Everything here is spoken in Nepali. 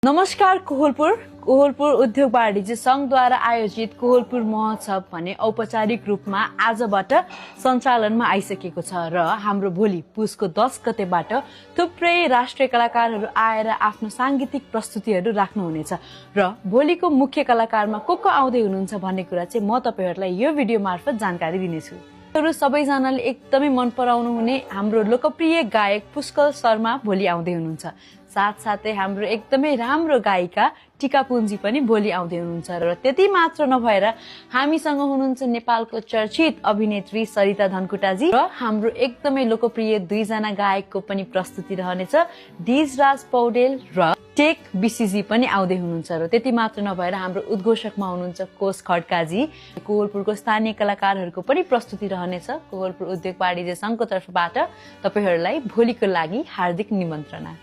नमस्कार कोहलपुर उद्योग वाणिज्य संघद्वारा आयोजित कोहलपुर महोत्सव भने औपचारिक रूपमा आजबाट सञ्चालनमा आइसकेको छ र हाम्रो भोलि पुसको 10 गतेबाट थुप्रै राष्ट्रिय कलाकारहरू आएर आफ्नो सांगीतिक प्रस्तुतिहरू राख्नुहुनेछ र भोलिको मुख्य कलाकारमा को आउँदै हुनुहुन्छ भन्ने कुरा चाहिँ म तपाईहरुलाई यो भिडियो मार्फत जानकारी दिनेछु। सबैजनाले एकदमै मन पराउनु हुने हाम्रो लोकप्रिय गायक पुष्कल शर्मा भोलि आउँदै हुनुहुन्छ। साथसाथै हाम्रो एकदमै राम्रो गायिका टिका पुन्जी पनि भोलि आउँदै हुनुहुन्छ र त्यति मात्र नभएर हामीसँग हुनुहुन्छ नेपालको चर्चित अभिनेत्री सरिता धनकुटाजी र हाम्रो एकदमै लोकप्रिय दुईजना गायकको पनि प्रस्तुति रहनेछ। डिजराज पौडेल र टेक बिसीजी पनि आउँदै हुनुहुन्छ र त्यति मात्र नभएर हाम्रो उद्घोषकमा हुनुहुन्छ कोष खड्काजी। कोहलपुरको स्थानीय कलाकारहरूको पनि प्रस्तुति रहनेछ। कोहलपुर उद्योग वाणिज्य संघको तर्फबाट तपाईहरुलाई भोलिको लागि हार्दिक निमन्त्रणा।